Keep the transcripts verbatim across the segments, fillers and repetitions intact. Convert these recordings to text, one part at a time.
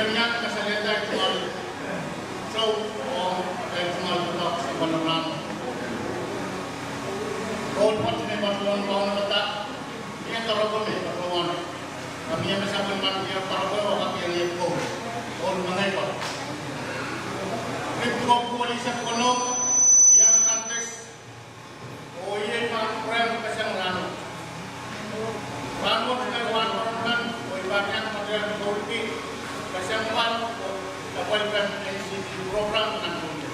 Iang kasalehda tungoal show ong atail tungoal doadoahk sapwellimomwi. Ohl patohwan patohwan pahn pahn pahn mie doaropwe me patohwan. Kami me sapwellimen mie doaropwe oh kami me patohwan. Ohl mengei pahn. Ripwong kuwalisek kono, iang kantes. Oh iei pahn program keseng rahnwet. Rahnwet iei wahn program, oh I pahn iang koasoia koulki keseng wahn, oh apwalpen N C D program nan duwen.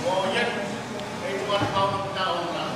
Oh iei, iei wahn kaun daun nan.